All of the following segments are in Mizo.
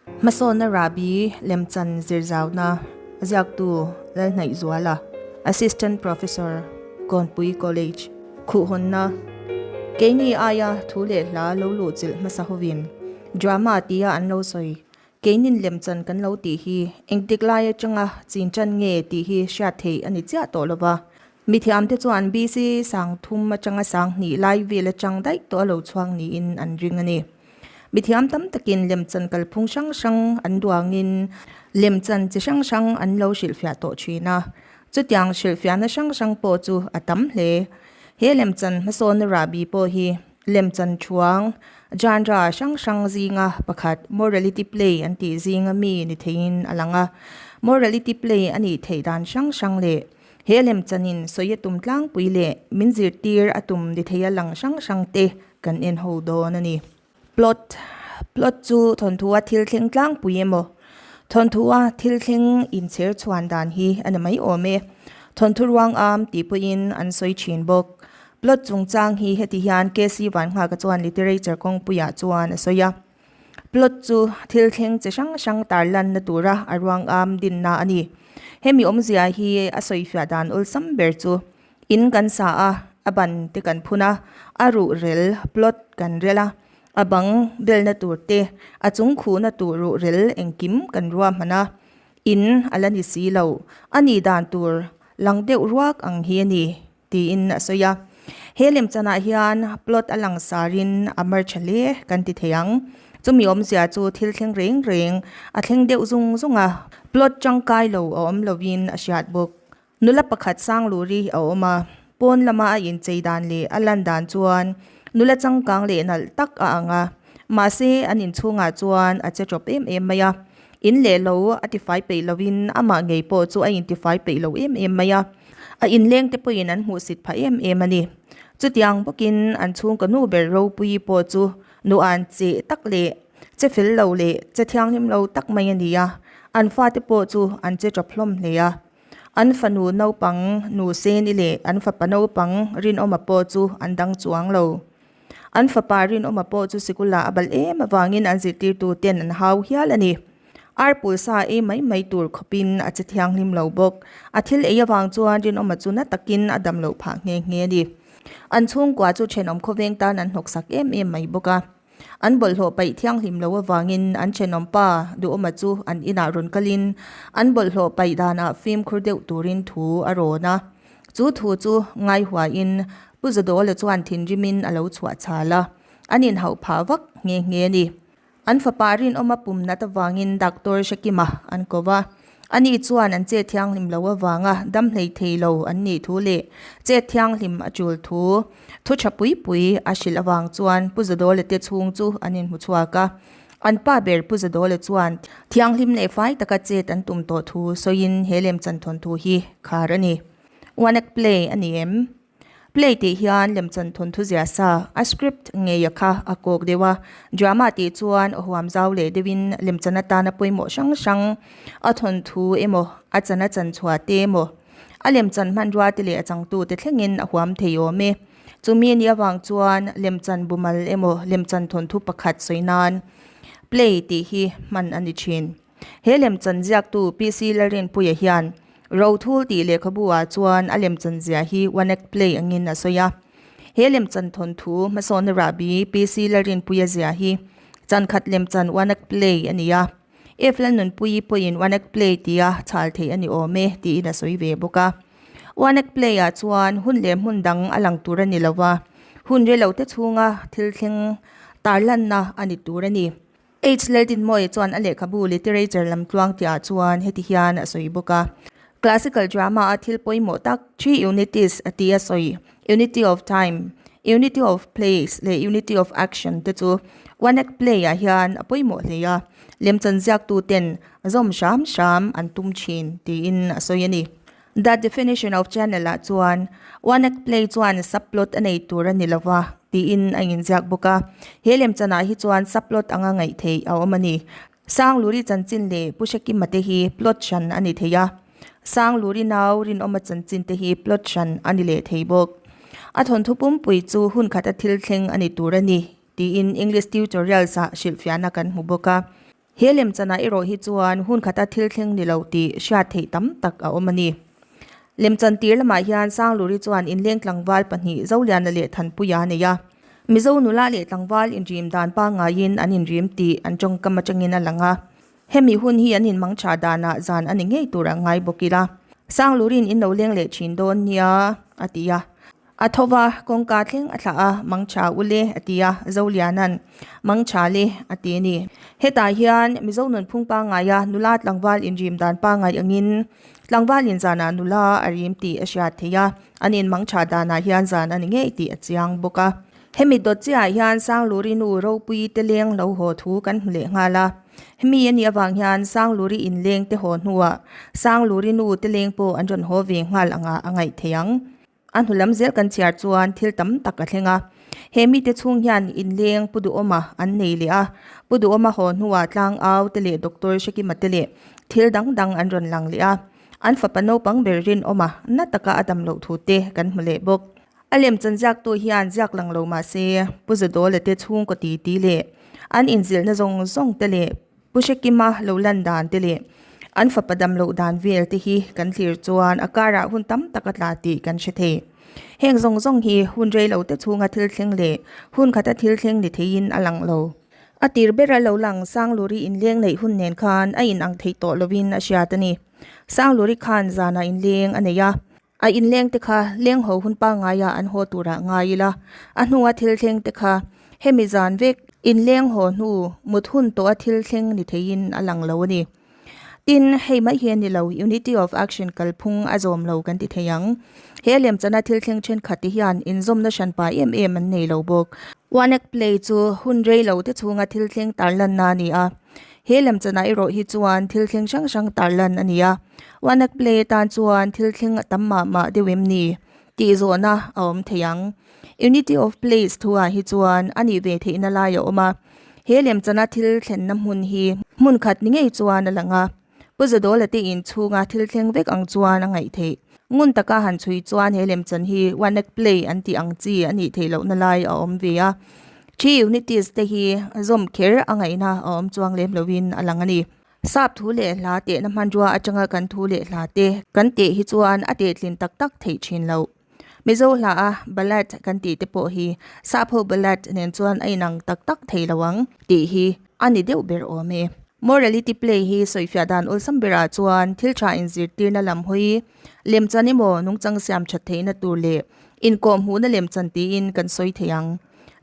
Hmasawnna Rahbi Lemchan Zirzauna Ziaktu Lalhnaihzuala, Assistant Professor, Kawnpui College, Khuhhawnna Keini aia thu leh hla lo luhchilh hmasa hovin drama tia an lo sawi. Keinin lemchan kan lo tih hi engtik lai atanga chin tan nge tih hi hriat theih a ni chiah tawh lova. Mithiamte chuan BC 3000 atanga 2000 lai vel atang daih tawh a lo chhuak niin an ring a ni. Mithiam tam takin lemchan kalphung hrang hrang an duangin lemchan chi hrang hrang an lo hrilhfiah tawh thin a. Chutiang hrilhfiahna hrang hrang pawh chu a tam hle. He lemchan hmasawnna rahbi pawh hi Lemchan thuang, genre, hrang hrang zinga pakhat morality play an tih zinga mi ni theiin a lang a. Morality play a nih theih dan hrang hrang leh he lemchanin sawi a tum tlangpui leh min zirtir a tum ni theia lang hrang hrang te kan en ho dawn a ni. Plot, Plot chu thawnthua thil thleng tlangpui emaw, thawnthua thil thleng inchher chhuan dan hi a ni mai awm e. Thawnthu ruang am tih pawhin an sawi thin bawk. Plot chungchang hi heti hian KC Vanghaka chuan literature kawngpuiah chuan a sawi a. Plot chu thil thleng chi hrang hrang tarlanna tura a ruang am dinna a ni. Hemi awmzia hi a sawifiah dan awlsam ber chu In kan sa a, a ban te kan phun a, a ruh rel, plot, kan rel a, a bang belna tur te, a chung khuhna tur ruh rel engkim kan ruahman a, in a la ni si lo, a nih dan tur lang deuh ruak ang hi a ni, tiin a sawi a. He lemchanah hian plot a langsarin a mar tha hle kan ti thei ang. Chumi awmzia chu thil thleng reng reng a thleng deuh zung zung a, plot tangkai lo a awm lovin a hriat bawk. Nula pakhat Sangluri a awm a, pawn lama a inchei dan leh a lan dan chuan nula changkang leh nalh tak a ang a, mahse an inchhungah chuan a che tawp em em mai a. In leh lo a tifai peih lovin amah ngei pawh chu a intifai peih lo em em mai a, a inleng te pawhin an hmuhsit phah em em a ni. Chutiang bawkin an chhungkaw nu ber Ropuii pawh chu nuan cheh tak leh che fel lo leh che thianghlim lo tak mai a ni a, an fate pawh chu an che tawp hlawm hle a. An fanu naupang nu Seni leh an fapa naupang Rinawma pawh chu an dang chuang lo. An fapa Rinawma pawh chu sikula a bal em avangin an zirtirtu ten an hau hial a ni. Ar pulsa ei mai mai tur khawpin a che thianghlim lo bawk. A thil ei avang chuan Rinawma chu na takin a dam loh phah nghe nghe a ni. An chhungkua chu thenawm khawveng tan an hnawksak em em mai bawk a. An bawlhhlawh paih thianghlim lo avangin an thenawm pa Duhawma chu an inah rawn kalin an bawlhhlawh paih danah fimkhur deuh turin thu a rawn a. Chu thu chu ngaihuahin Pu Zadawla chuan thinrimin a lo chhuah chhal a, an inhauh phah vak nghe nghe a ni. An fapa rinawma pum nat avangin Doctor Hrekima an ko va. Ani chuan an chet thianghlim lo avanga dam hlei thei lo an nih thu leh chet thianghlim a tul thu thu tha pui pui a hrilh avang chuan Pu Zadawla te chhung chu an inhmu chhuak a. An pa ber Pu Zadawla chuan thianghlim leh fai taka chet an tum tawh thu sawiin he lemchan thawnthu hi khar a ni. One act play a ni em? Play tih hian lemchan thawnthu zia sa, a script ngeia kha a kawk deuh a, drama tih chuan a huam zau leh deuhin lemchan atana pawimawh hrang hrang, a thawnthu emaw, a chan a chan chhuah te emaw, a lemchan hmanrua te leh a changtu te thlengin a huam thei awm e. Chumi a nih avang chuan lemchan bumal emaw lemchan thawnthu pakhat sawi nan play tih hi hman a ni thin. He lemchan ziaktu PC Lalrinpuia hian Rothul tih lehkhabu ah chuan a lemchan zia hi one act play angin a sawi a. He lemchan thawnthu hmasawnna rahbi PC Lalrinpuia zia hi chankhat lemchan one act play a ni a. F Lalnunpuii pawhin one act play tia chhal theih a ni awm e tiin a sawi ve bawk a. One act play ah chuan hun leh hmun dang a lang tur a ni lo va, hun relote chhunga thil thleng tarlanna a ni tur a ni. H. Laldinmawia chuan a lehkhabu Literature lam tluang tihah chuan heti hian a sawi bawk a, Classical drama-a thil pawimawh tak three unities a ti a sawi, unity of time, unity of place leh unity of action te chu one act play-ah hian a pawimawh hle a, lemchan ziaktuten zawm hram hram an tum thin tiin a sawi a ni. The definition of channel ah chuan one act play chuan subplot a nei tur a ni lo va tiin a inziak bawk a. He lemchanah hi chuan subplot anga ngaih theih a awm a ni. Sangluri chanchin leh Pu Hrekima te hi plot hran a ni thei a. Sangluri nau Rinawma chanchin te hi plot hran a ni leh thei bawk. A thawnthu pumpui chu hun khata thil thleng a ni tur a ni tiin English tutorials ah hrilhfiahna kan hmu bawk a. He lemchanah erawh hi chuan hun khata thil thleng ni lo tih hriat theih tam tak a awm a ni. Lemchan tir lamah hian Sangluri chuan inleng tlangval pahnih Zoliana leh Thanpuia a nei a. Mizo nula leh tlangval inrim dan pangngaiin an inrim tih an tawngkam atangin a lang a. Hemi hun hi an inmang tha danah zan a ni ngei tur a ngai bawk ila. Sanglurin in lo leng leh thin dawn nia, a ti a. A tho va, kawngka thleng a thlah a, Mang tha ule, a ti a, Zoliana'n, Mang tha le, a ti a ni. Hetah hian Mizo nunphung pangngaia nula tlangval inrim dan pangngai angin tlangvalin zanah nula a rim tih a hriat theih a, an inmang tha danah hian zan a ni ngei tih a chiang bawk a. Hemi dawt chiahah hian Sangluri nu ropui te leng lo haw thu kan hmu leh nghal a. Hemi a nih avang hian Sangluri inleng te haw hnuah Sangluri nu te leng pawh an rawn haw ve nghal angah a ngaih theih ang. A hnu lam zel kan chhiar chuan thil tam tak a thleng a. He mite chhung hian inleng Pu Duhawma an nei leh a. Pu Duhawma haw hnuah tlangau te leh Doctor Hrekima te leh thil dang dang an rawn lang leh a. An fapa naupang ber rinawma na taka a dam loh thu te kan hmu leh bawk. A lemchan ziaktu hian ziak lang lo mah se, Pu Zadawla te chhungkaw ti ti leh an inzilhna zawng zawng te leh Pu Hrekima lo lan dan te leh an fapa dam loh dan vel te hi kan thlir chuan a karah hun tam tak a tla tih kan hre thei. Heng zawng zawng hi hun rei lo te chhunga thil thleng leh hun khata thil thleng ni theiin a lang lo. A tir bera lo lang Sangluri inleng neih hun nen khan a inang theih tawh lovin a hriat a ni. Sangluri khan zanah inleng a nei a. A inleng te kha leng ho hun pangngai ah an haw turah ngai ila, a hnunga thil thleng te kha hemi zan vek inleng haw hnu mut hun tawh a thil thleng ni theiin a lang lo a ni. Tin, hei mai hi a ni lo, Unity of Action kalphung a zawm lo kan ti thei ang. He lemchana thil thleng thenkhat te hian inzawmna hranpa em em an nei lo bawk. One Act Play chu hun rei lo te chhunga thil thleng tarlanna a ni a. He lemchanah erawh hi chuan thil thleng hrang hrang tarlan a ni a. One Act Play atan chuan thil thleng a tam mah mah deuh em ni? tih zawhna a awm thei ang. Unity of Place thuah hi chuan a nih ve theihna lai a awm a. He lemchana thil thlenna hmun hi hmun khat ni ngei chuan a lang a. Pu Zadawla te inchhunga thil thleng vek ang chuan a ngaih theih. Ngun taka han chhui chuan he lemchan hi One Act Play an tih ang chi a nih theih lohna lai a awm ve a. Three Unities te hi zawm kher a ngaihna a awm chuang lem lovin a lang a ni. Sap thu leh hla tehna hmanrua atanga kan thu leh hla te kan teh hi chuan a tehtlin tak tak theih thin loh. Mizo hla a ballad kan tih te pawh hi sap ho ballad nen chuan a inang tak tak thei lo ang tih hi a ni deuh ber awm e. Morality play hi sawifiah dan awlsam berah chuan thil tha inzirtirna lam hawi lemchan emaw nungchang siam that theihna tur leh inkawhhmuhna lemchan tiin kan sawi thei ang.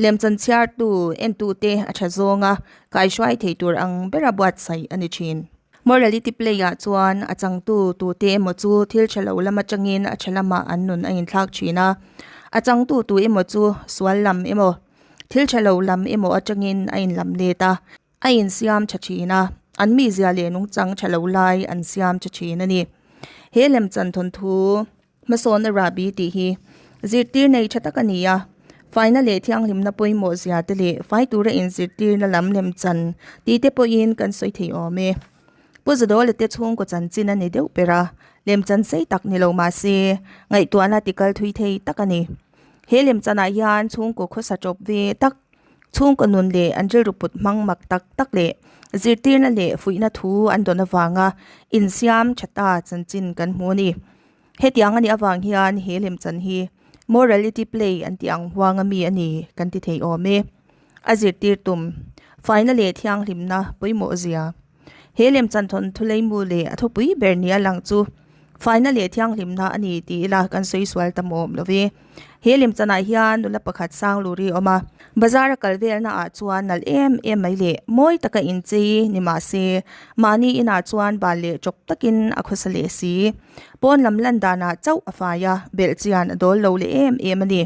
Lemchan chhiartu entute a tha zawnga kaihruai thei tur ang bera buatsaih a ni thin. Morality play ah chuan a changtu tute emaw chu thil tha lo lam atangin a tha lamah an nun a inthlak thin a, a changtu tu emaw chu sual lam emaw thil tha lo lam emaw atangin a inlam let a, a insiam tha thin a, an mizia leh nungchang tha lo lai an siam tha thin a ni. He lemchan thawnthu Hmasawnna rahbi tih hi zirtir nei tha tak a ni a, faina leh thianghlimna pawimawh zia te leh fai tura inzirtirna lam lemchan tih te pawhin kan sawi thei awm e. Pu Zadawla te chhungkaw chanchin a ni deuh ber a, lemchan sei tak ni lo mah se ngaihtuahna tikal thui thei tak a ni. He lemchanah hian chhungkaw khawsa tawp ve tak, Chhungkaw nun leh an rilru put hmang mak tak tak leh zirtirna leh fuihna thu an dawn avanga insiam tha ta chanchin kan hmu a ni. Hetiang a nih avang hian he lemchan hi morality play an tih ang huanga mi a ni kan ti thei awm e. A zirtir tum, faina leh thianghlimna pawimawh zia. He lemchan thawnthu leimu leh a thupui ber nia lang chu faina leh thianghlimna a ni tih ila kan sawi sual ta mawm lo ve. He lemchanah hian nula pakhat sang luri a awm a, bazar a kal velna ah chuan nalh em em mai leh mawi taka inchei ni mah se mahni inah chuan bal leh chawp takin a khawsa leh si. Pawn lam lan danah chauh a fai a, belh chian a dawl lo leh em em a ni.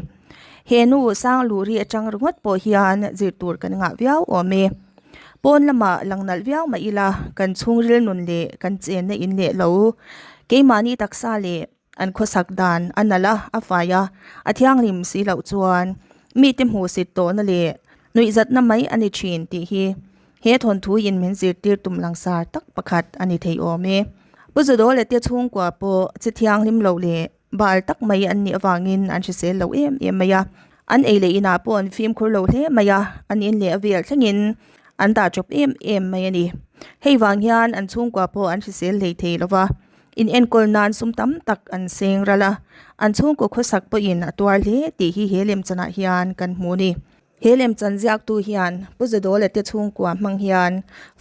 He nu sang luri atang ringawt pawh hian zir tur kan ngah viau awm e. Pawn lamah lang nalh viau mah ila kan chhungril nun leh kan chenna in leh lo. Keimahni taksa leh an khawsak dan a nalh a, a fai a, a thianghlim si loh chuan mite hmuhsit tawhna leh nuihzatna mai a ni thin tih hi he thawnthu in min zirtir tum langsar tak pakhat a ni thei awm e. Pu Zadawla te chhungkua pawh che thianghlim loh leh Bal tak mai an nih avangin an hrisel lo em em mai a, an ei leh inah pawh an fimkhur lo hle mai a, an in leh a vel thlengin an dah chawp em em mai a ni. Hei vang hian an chhungkua pawh an hrisel hlei thei lo va, in enkawl nan sum tam tak an seng ral a, an chhungkaw khawsak pawhin a tuar hle tih hi he lemchanah hian kan hmu a ni. He lemchan ziaktu hian Pu Zadawla te chhungkua hmang hian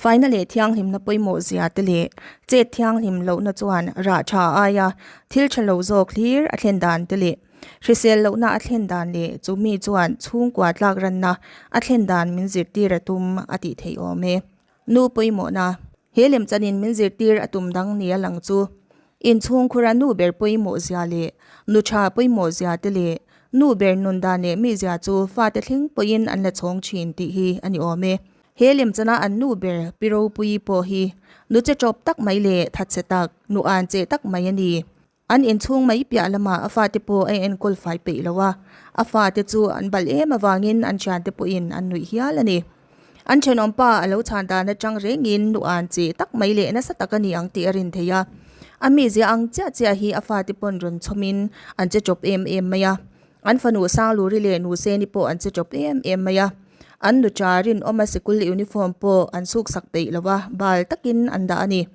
faina leh thianghlimna pawimawh zia te leh chet thianghlim lohna chuan rah tha aia thil tha lo zawk hlir a thlen dan te leh hrisel lohna a thlen dan leh chumi chuan chhungkua tlak ranna a thlen dan min zirtir a tum a tih theih awm e. Nu pawimawhna, He lemchanin min zirtir a tum dang nia lang chu inchhungkhura nu ber pawimawh zia leh nu tha pawimawh zia te leh nu ber nun dan leh mi zia chu fate thleng pawhin an la chhawng thin tih hi a ni awm e. He lemchana an nu ber Pi Ropuii pawh hi nu che tawp tak mai leh thatchhe tak, nu an che tak mai a ni. An inchhung mai piah lamah a fate pawh a enkawl fai peih lo a, a fate chu an balh em avangin an thiante pawhin an nuih hial a ni. An thenawmpa a lo chhan dan atang rengin nu an che tak mai leh nasa tak a ni ang tih a rin thei a. A mizia ang chiah chiah hi a fate pawn rawn chhawmin an che chawp em em mai a. An fanu Sangluri leh Nuseni pawh an che chawp em em mai a. An nuṭa rinawma sikul uniform pawh an suksak peih lo va, bal takin an dah a ni.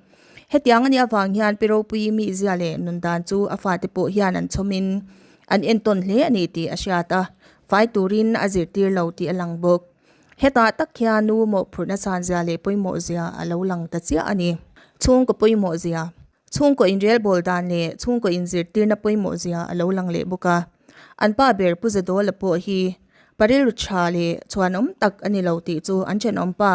Hetiang a nih avang hian Pi Ropuii mizia leh nun dan chu a fate pawh hian an chhawmin an entawn hle a ni tih a hriat a, fai turin a zirtir lo tih a lang bawk. Hetah tak hian nu mawhphurhna sanzia leh pawimawhzia a lo lang ta chiah a ni. Chhungkaw pawimawhzia, chhungkaw inrelbawl dan leh chhungkaw inzirtirna pawimawhzia a lo lang leh bawk a. An pa ber Pu Zadawla pawh hi Pa rilru tha leh chhuanawm tak a ni lo tih chu an thenawm pa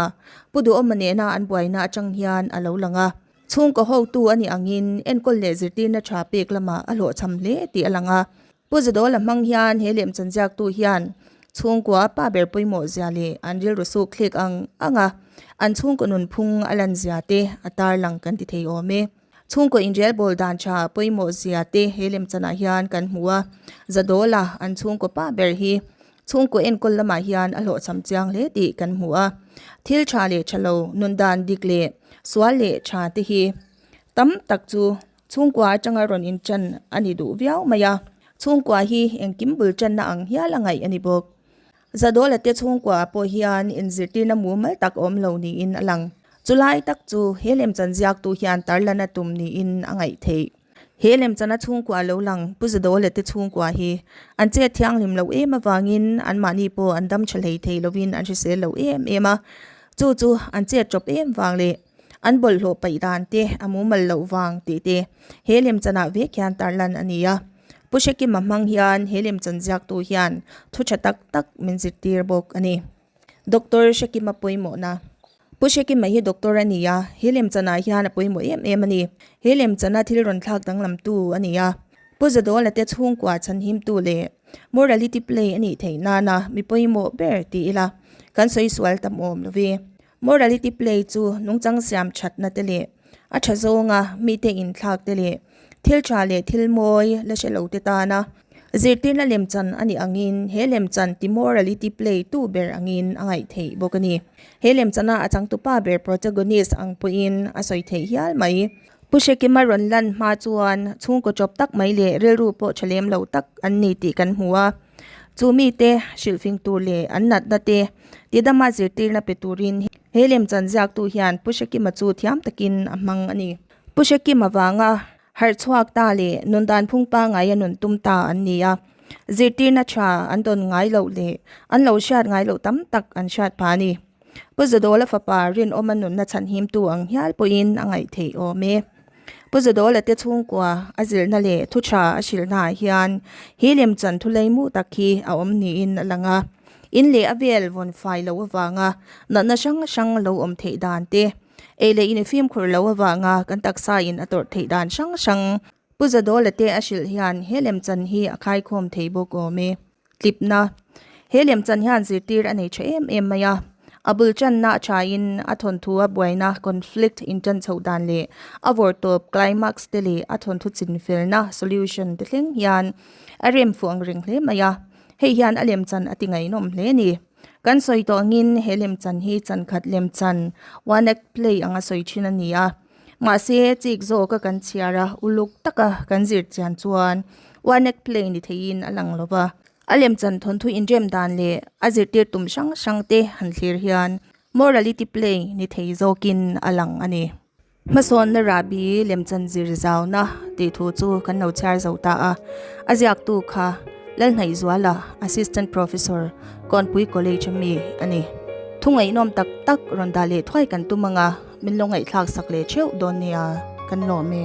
Pu Duhawma nena an buaina atang hian a lo lang a. Chhungkaw hotu a nih angin enkawl leh zirtirna tha pek lamah a hlawhchham hle tih a lang a. Pu Zadawla hmang hian he lemchan ziaktu hian chhungkua pa ber pawimawh zia leh an rilru suk thlek ang ang a, an chhungkaw nunphung a lan zia te a tarlang kan ti thei awm e. Chhungkaw inrelbawl dan tha pawimawh zia te he lemchanah hian kan hmu a, Zadawla an chhungkaw pa ber hi chhungkaw enkawl lamah hian a hlawhchham chiang hle tih kan hmu a. Thil tha leh tha lo, nun dan dik leh sual leh tha te hi tam tak chu chhungkua atanga rawn intan a ni duh viau mai a, chhungkua hi engkim bul tanna ang hial a ngaih a ni bawk. Zadawla te chhungkua pawh hian inzirtirna mumal tak awm lo niin a lang. Chulai tak chu he lemchan ziaktu hian tarlan a tum niin a ngaih theih. He lemchana chhungkua lo lang Pu Zadawla te chhungkua hi an chet thianghlim lo em avangin anmahni pawh an dam tha hlei thei lovin an hrisel lo em em a. Chu chu an chet tawp em vang leh an bawlhhlawh paih dan te a mumal loh vang tih te he lemchanah vek hian tarlan a ni a. Pu Hrekima hmang hian he lemchan ziaktu hian thu tha tak tak min zirtir bawk a ni. Doctor Hrekima pawimawhna Pu Hrekima hi doctor a ni a, he lemchanah hian a pawimawh em em a ni. He lemchana thil rawn thlak danglamtu a ni a. Pu Zadawla te chhungkua chhanhimtu leh morality play a nih theih nana mi pawimawh ber ti ila kan sawi sual tam awm lo ve. Morality play chu nungchang siam thatna te leh a tha zawnga mite inthlak te leh thil tha leh thil mawi la hre lo te tana zirtirna lemchan a nih angin he lemchan ti morality play tu ber angin a ngaih theih bawk a ni. He lemchana a changtupa ber protagonist ang pawhin a sawi theih hial mai. Pu Hrekima rawn lan hma chuan chhungkaw chawp tak mai leh rilru pawh tha lem lo tak an ni tih kan hmu a. Chu mite hrilhfing tur leh an natna te tidama zirtirna pe turin he lemchan ziaktu hian Pu Hrekima chu thiam takin a hmang a ni. Pu Hrekima vanga harh chhuak ta leh nun dan phung pangngai a nun tum ta an ni a. Zirtirna tha an dawn ngai loh leh an lo hriat ngai loh tam tak an hriat phah a ni. Pu Zadawla fapa Rinawma nunna chhanhimtu ang hial pawhin a ngaih theih awm e. Pu Zadawla te chhungkua a zilhna leh thu tha a hrilhnaah hian hi lemchan thu leimu tak hi a awm niin a lang a. In leh a vel vawn fai loh avanga natna hrang hrang lo awm theih dan te, ei leh in fimkhur loh avanga kan taksa in a tawrh theih dan hrang hrang Pu Zadawla te a hrilh hian he lemchan hi a khaikhawm thei bawk awm e. Tlipna, He lemchan hian zirtir a nei tha em em mai a. A bul tanna a thain a thawnthu a buaina, conflict, intan chhoh dan leh a vawrtawp, climax, te leh a thawnthu chinfelna, solution, te thleng hian a rem fuh ang reng hle mai a. Hei hian a lemchan a ti ngaihnawm hle a ni. Kan sawi tawh angin he lemchan hi chankhat lemchan, one act play, anga sawi thin a ni a. Mahse, chik zawka kan chhiar a, uluk taka kan zir chian chuan one act play ni theiin a lang lo va. A lemchan thawnthu inrem dan leh a zirtir tum hrang hrang te han thlir hian. Morality play ni thei zawkin a lang a ni. Hmasawnna rahbi lemchan zir zauna tih thu chu kan lo chhiar zo ta a. A ziaktu kha Lalhnaihzuala, Assistant Professor, Kawnpui College ami a ni. Thu ngaihnawm tak tak rawn dah leh thuai kan tum anga min lo ngaihthlak sak leh theuh dawn nia kan lawm e.